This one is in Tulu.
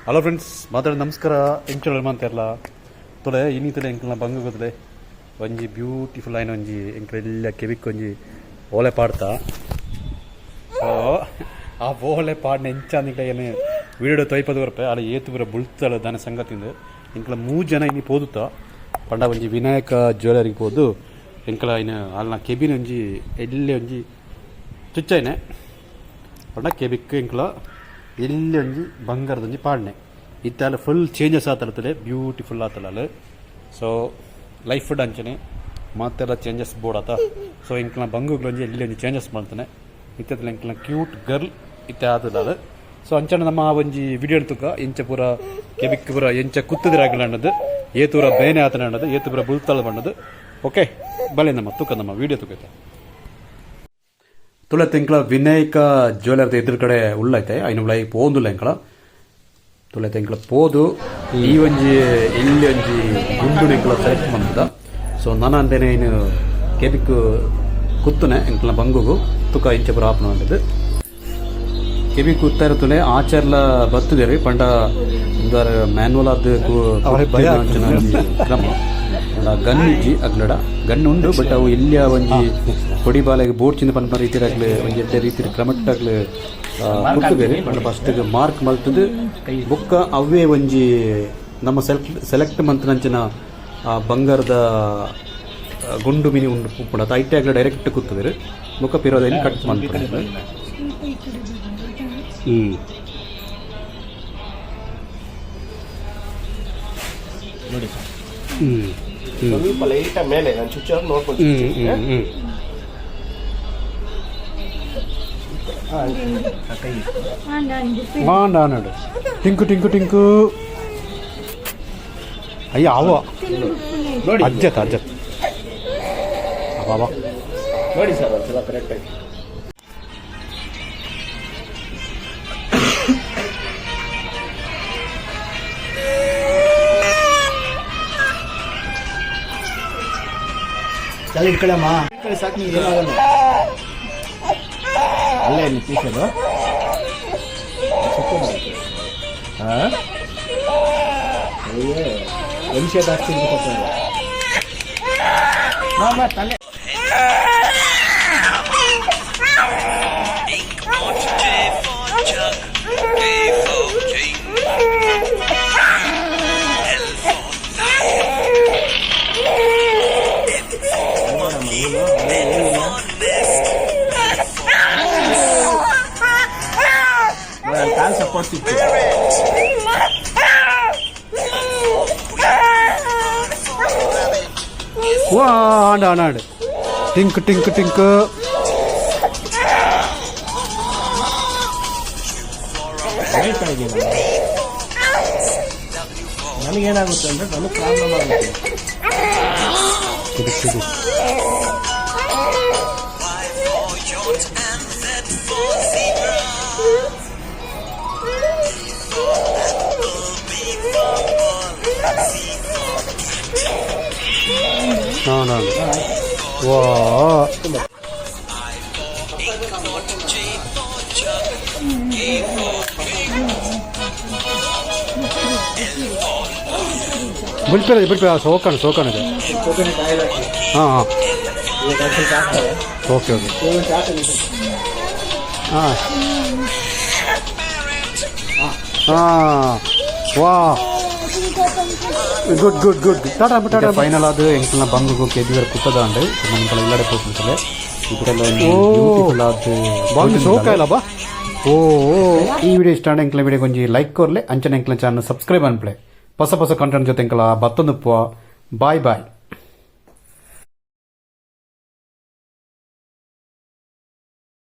ಹಲೋ ಫ್ರೆಂಡ್ಸ್, ಮಾತಾಡಿ ನಮಸ್ಕಾರ. ಎಂಚೋಳ ಮಾತಾಡಲ್ಲ ತೊಲೆ ಇನಿ ತುಲೆ ಎಂಕಲ್ನ ಬಂಗ ಗೊತ್ತಲೆ ಒಂಜಿ ಬ್ಯೂಟಿಫುಲ್ ಆಯ್ನ ಒಂಜಿ ಎಂಕಲ್ ಎಲ್ಲ ಕೆಬಿಕ್ ಒಂಜಿ ಓಲೆ ಪಾಡ್ತಾ. ಸೊ ಆ ಓಲೆ ಪಾಡ್ನ ಎಂಚ ಅಂದಿಕ್ಲೆ ಏನು ವೀಡಿಯೋ ತೊಯ್ಪದ ಬರ್ಪೆ ಅಲ್ಲ ಏತು ಬರ ಬುಳ್ತಳ ದಾನ ಸಂಗತಿಂದು. ಎಂಕಲ ಮೂರು ಜನ ಇನಿ ಪೋದುತ್ತ ಪಂಡ ಒಂಜಿ ವಿನಾಯಕ ಜ್ಯುವೆಲರಿಗೆ ಪೋದು ಎಂಕಲ ಇನ್ನು ಅಲ್ನ ಕೆಬಿನ ಒಂಜಿ ಎಲ್ಲೆ ಒಂಜಿ ಚುಚ್ಚೈನೆ ಪಂಡ ಕೆಬಿಕ್ ಎಂಕಲ ಎಲ್ಲಿ ಒಂಜಿ ಬಂಗಾರದ ಒಂಜಿ ಪಾಡ್ನೆ. ಇತ್ತಾಲ ಫುಲ್ ಚೇಂಜಸ್ ಆತಲತ್ತಲೆ, ಬ್ಯೂಟಿಫುಲ್ ಆತಲ. ಸೊ ಲೈಫ್ ಅಂಚನೆ ಮಾತೆಲ್ಲ ಚೇಂಜಸ್ ಬೋಡಾತ. ಸೊ ಎಂಕ್ಲ ಬಂಗುಗ್ಲ ಒಂಜಿ ಎಲ್ಲಿ ಒಂಜಿ ಚೇಂಜಸ್ ಮಾಡ್ತಾನೆ ಇತ್ತಲ್ಲ ಎಂಕ್ಲ ಕ್ಯೂಟ್ ಗರ್ಲ್ ಇತ್ತೆ ಆತದ. ಸೊ ಅಂಚನೆ ನಮ್ಮ ಆ ಒಂಜಿ ವಿಡಿಯೋ ತುಕ್ಕ ಎಂಚ ಪೂರ ಕೆಬಿಕ್ ಪೂರ ಎಂಚ ಕುತ್ತದಿರಾಗಲ ಅನ್ನೋದು, ಏತೂರ ಬೇನೆ ಆತನ ಅನ್ನೋದು, ಏತು ಪೂರ ಬುಲ್ತಳ ಬಣ್ಣದು. ಓಕೆ, ಬಲೆ ನಮ್ಮ ತುಕ್ಕ ನಮ್ಮ ವಿಡಿಯೋ ತುಕ್ಕ. ತುಳ ತಿಂಕ್ಲ ವಿನಾಯಕ ಜ್ಯುವೆಲರ್ದ ಎದುರು ಕಡೆ ಉಳ್ಳೈತೆ, ಐನ ಉಳೈ ಪೋಂದುಲ್ಲ. ಎಂಕಳ ತುಳ ತಿಂಕ್ಲ ಪೋದು ಈ ಒಂಜಿ ಎಲ್ಲಿ ಒಂಜಿ ಗುಂಡು ಎಂಕಲ ಸೆಲೆಕ್ಟ್ ಮಂತದ. ಸೊ ನನ ಅಂದೇನೆ ಇನ್ನು ಕೆಬಿಕ್ ಕುತ್ತುನೆ ಎಂಕಲ್ನ ಬಂಗುಗು ತುಕ ಇಂಚ ಪುರ ಆಪನ ಅಂದದ್ದು. ಕೆಬಿ ಕುತ್ತಾ ತುಲೆ ಆಚಾರ್ಲ ಬತ್ತುದೇರಿ ಪಂಡ ಇಂದಾರ ಮ್ಯಾನ್ಯುವಲ್ ಆದ್ ಕ್ರಮ. ಪಂಡ ಗನ್ ಇಜ್ಜಿ ಅಗ್ಲಡ, ಗನ್ ಉಂಡು, ಬಟ್ ಅವು ಎಲ್ಲಿಯ ಒಂಜಿ ಕೊಡಿ ಬಾಲೆಗೆ ಬೋಟ್ ಚಿಂದ ಪನ್ಪನ ರೀತಿಯಾಗ್ಲಿ ಒಂಜಿ ಎಡ್ಡೆ ರೀತಿ ಕ್ರಮಟ್ಟಾಗ್ಲಿ ಕುತ್ತು ಬೇರೆ. ಪಂಡ ಫಸ್ಟ್ ಮಾರ್ಕ್ ಮಲ್ತದು ಬೊಕ್ಕ ಅವೇ ಒಂಜಿ ನಮ್ಮ ಸೆಲೆಕ್ಟ್ ಸೆಲೆಕ್ಟ್ ಮಂತ್ನಂಚಿನ ಆ ಬಂಗಾರದ ಗುಂಡು ಮಿನಿ ಉಂಡು ಉಪ್ಪುಂಡು ಅದು ಐಟೆ ಆಗ್ಲಿ ಡೈರೆಕ್ಟ್ ಕುತ್ತುವೆರು. ಬೊಕ್ಕ ಪಿರೋದಲ್ಲಿ ಕಟ್ ಮಲ್ಪುಂಡು. ನೋಡಿ ಸರ್. ಹ್ಮ್ ಹ್ಮ್ ಸ್ವಲ್ಪ ಲೈಟ್ ಮೇಲೆ ನಾನು ಚುಚ್ಚ ನೋಡ್ಕೊಂಡು. ಹ್ಮ್ ಹ್ಮ್ ಹ್ಮ್ ಕೈ. ವಾಂಡ ನಾಡು ಟಿಂಕು ಟಿಂಕು ಟಿಂಕು. ಅಯ್ಯ ಅವ. ನೋಡಿ. ಅಜ್ಜತ್ ಅಜ್ಜತ್ ಅವ. ನೋಡಿ ಸರ್, ಒಂದ್ಸಲ ಕರೆಕ್ಟಾಗಿ. ತಲೆ ಇಟ್ಕೊಳ್ಳಮ್ಮ, ಇಟ್ಕೊಳ್ಳಿ, ಸಾಕು, ನಿಮ್ಗೆ ಏನಾಗಲ್ಲ. ಅಲ್ಲೇ ಇಲ್ಲಿ ಪೀಸ್ ಅದು. ಹಾಂ. ಅಯ್ಯೋ, ಎಮ್ ಶೇಪ್ ಹಾಕ್ತಿರ್ಬೇಕು. ಮಾಮ ತಲೆ. J for jug, K for king, L for lion, M for monkey, N for nest, ನನ್ನ ಕಾಲು ಸಪೋರ್ಟ್ ಸಿಕ್ತು. Parrot, R for rabbit, S ವಾಂಡ ನಾಡು ಟಿಂಕ್ ಟಿಂಕ್ ಟಿಂಕ್. for umbrella, ಹೇಳ್ತಾ ಇದ್ದೀನಿ. W for ನನಗೇನಾಗುತ್ತೆ ಅಂದರೆ ನನಗೆ ಪ್ರಾಬ್ಲಮ್ ಆಗುತ್ತೆ. ಕಿಡಿ ಕಿಡಿ. Y for yacht and Z for zebra. A for apple, B for ball, C for cat. ನಾಡು ವಾ. I for ink pot, J for jug, K for king, L for ಬಿಡ್ಪೆ ಬಿಡ್ಪೆ, ಸೋಕಣ ಸೋಕಣ ಇದೆ. Coconut oil hockey. ಹಾಂ ಹಾಂ. ಇವಾಗ ಸ್ವಲ್ಪ ಹಾಕ್ತಾರೆ. Okay okay. Coconut hockey. ಹಾಂ ಹಾಂ, ವಾ, good good good. Tata Tata. Final ಅದು ಎಂಕಲ್ನ ಬಂಗುಗು ಕೆಬಿವರ್ ಕುತ್ತದ ಅಂಡ್ ನಮ್ಮ ಇಲ್ಲಡೆ ಪೋಪುಂತಲೆ ಬ್ಯೂಟಿಫುಲ್ ಆದ್. ಬಂಗ್ ಸೋಕ ಇಲ್ಲ ಬಾ. ಓ ಓ, ಈ ವಿಡಿಯೋ ಇಷ್ಟ ಆಂಡ ಎಂಕಲ್ನ ವಿಡಿಯೋ ಒಂಜಿ ಲೈಕ್ ಕೊರ್ಲೆ, ಅಂಚನೆ ಎಂಕಲ್ನ ಚಾನಲ್ ಸಬ್ಸ್ಕ್ರೈಬ್ ಅನ್ಪ್ಲೆ. ಹೊಸ ಹೊಸ ಕಂಟೆಂಟ್ ಜೊತೆ ಎಂಕಲ ಬತ್ತೊಂದು. Boy boy.